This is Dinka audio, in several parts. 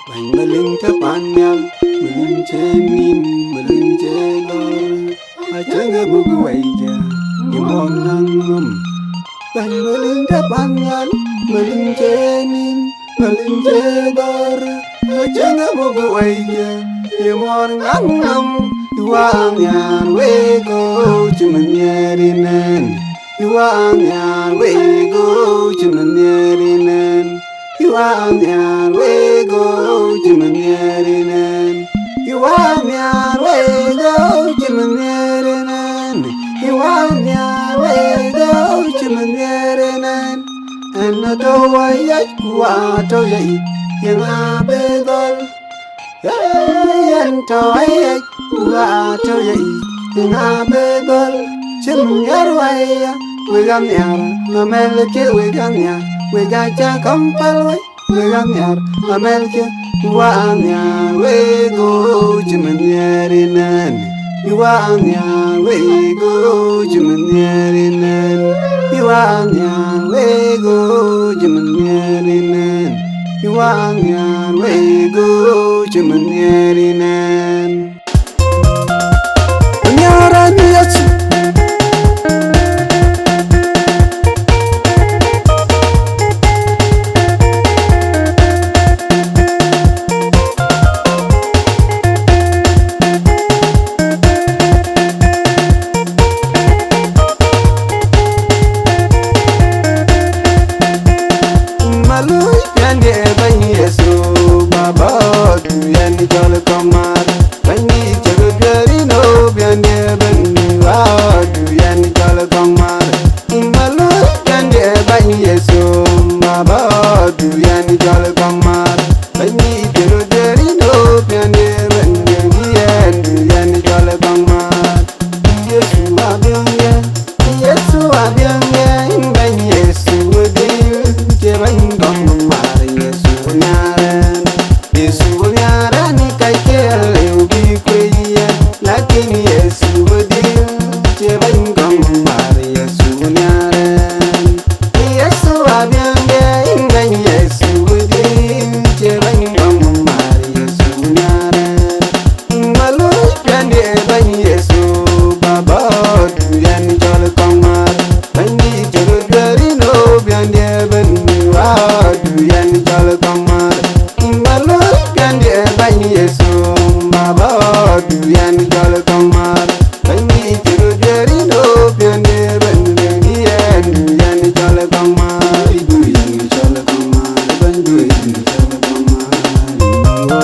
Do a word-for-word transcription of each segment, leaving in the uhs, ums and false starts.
Bɛ̈ny Malïŋ tɔ̈ pan nhial, Malïŋ cï nïn, Malïŋ cï dhɔ̈r, acïn kë buk wɛ̈i jɛ, yï muɔ̈k naŋ nhom. Bɛ̈ny Malïŋ tɔ̈ pan nhial, Malïŋ cï nïn, Malïŋ cï dhɔ̈r, acïn kë buk wɛ̈i jɛ, yï muɔ̈k naŋ nhom. Yï wä nhial wek, go cï mïn nhiɛɛr yïn ɛn. Yï wä nhial wek, go cï mïn nhiɛɛr yïn ɛn. Yï wä nhial wek, go cï mïn nhiɛɛr yïn ɛn. Yï wä nhial wek, go cï mïn nhiɛɛr yïn ɛn. Yï wä nhial wek, go cï mïn nhiɛɛr yïn ɛn. Ɛn atɔ̈ wä yäc, ku wä tɔ̈ yäc, yïn abï dhɔ̈l. Yɛn tɔ̈ wä yäc, ku wä tɔ̈ yäc, yïn abï dhɔ̈l. Cï mïn nhiɛɛr wä ya, wek aa nhiar, amɛ̈lkï wek aa nhiar, wek aa cä käŋ päl wei. Wek aa nhiar, amɛ̈lkï, yï wä nhial wek, go cï mïn nhiɛɛr yïn ɛn. Yï wä nhial wek, go cï mïn nhiɛɛr yïn ɛn. Yï wä nhial wek, go cï mïn nhiɛɛr yïn ɛn. Yï wä nhial wek, go cï mïn nhiɛɛr yïn ɛn. Nhiaar ɛn Yecu. Malui piɛndiɛ Bɛ̈ny Yecu, Baba, du yɛn cɔl kɔŋ maar. Bɛ̈nydït cï röt duɛ̈ɛ̈r yïn, o piɛndiɛ Bɛ̈nydït, wa du yɛn cɔl kɔŋ maar. Malui piɛndiɛ Bɛ̈ny Yecu, Baba, du yɛn cɔl kɔŋ maar. Bɛ̈nydït cï röt duɛ̈ɛ̈r yïn, o piɛndiɛ Bɛ̈nydït, yɛn du yɛn cɔl kɔŋ maar. Yecu abiöŋ yɛn, Yecu abiöŋ yɛn, Bɛ̈ny Yecu adïl, cie bɛ̈ny kɔŋ maar, Yecu nhiaar ɛn. Yecu nhiaar ɛn, ka cie lëu bï kuec yɛn, lakin Yecu adïl, cie bɛ̈ny kɔŋ maar, Yecu nhiaar ɛn. Yecu abiöŋ yɛn, Bɛ̈ny Yecu adïl, cie bɛ̈ny kɔŋ maar, Yecu nhiaar ɛn. Malui piɛndiɛ Bɛ̈ny Yecu, Baba, du yɛn cɔl kɔŋ maar. Bɛ̈nydït cï röt duɛ̈ɛ̈r yïn, o piɛndiɛ Bɛ̈nydït, wa du yɛn cɔl kɔŋ maar. Malui piɛndiɛ Bɛ̈ny Yecu, Baba, du yɛn cɔl kɔŋ maar. Bɛ̈nydït cï röt duɛ̈ɛ̈r yïn, o piɛndiɛ Bɛ̈nydït, yɛn du yɛn cɔl kɔŋ maar. Du yɛn cɔl kɔŋ maar, Bɛ̈ny du yɛn cɔl kɔŋ maar.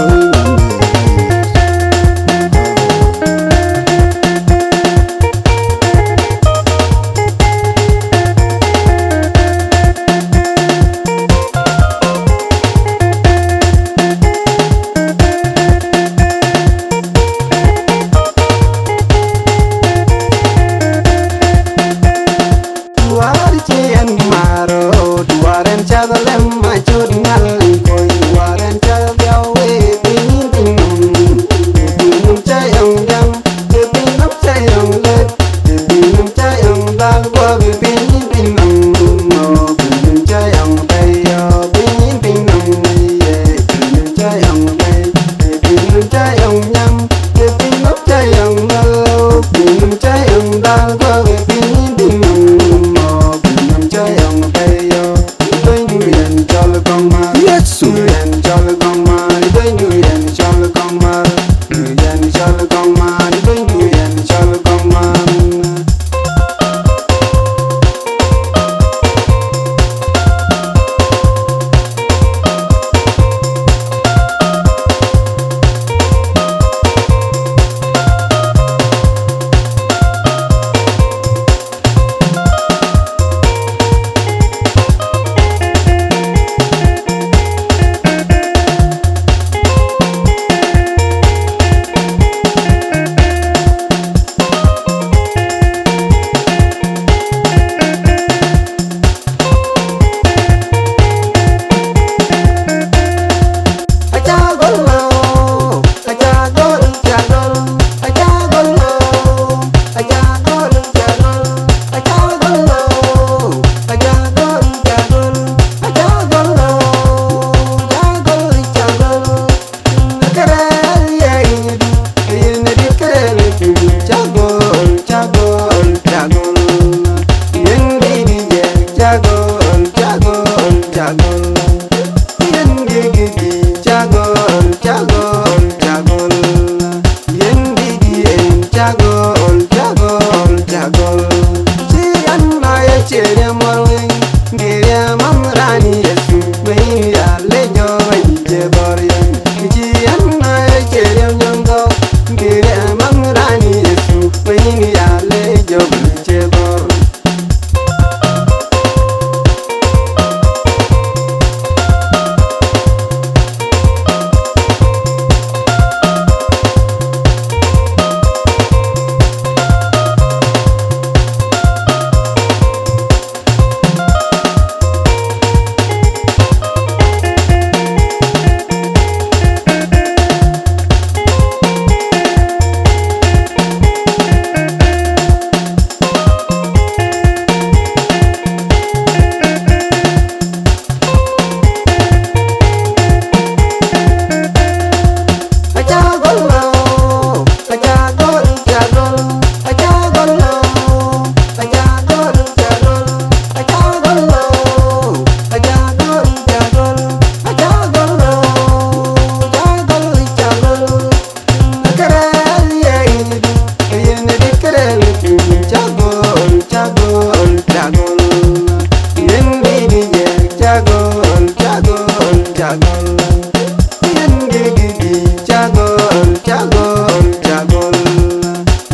Yen gigi, gigi, cagol, cagol, cagol.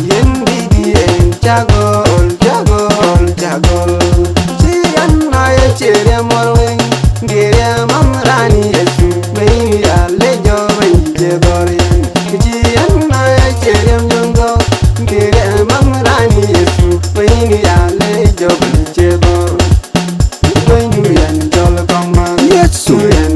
Yen gigi, en cagol, cagol, cagol. Ci yan na ye cere mor weng, gere mam rani Yesu, ben ya le jo ben je gor yen. Ci yan na ye cere nyongo, gere mam rani Yesu, ben ya le jo ben je gor. Yesu.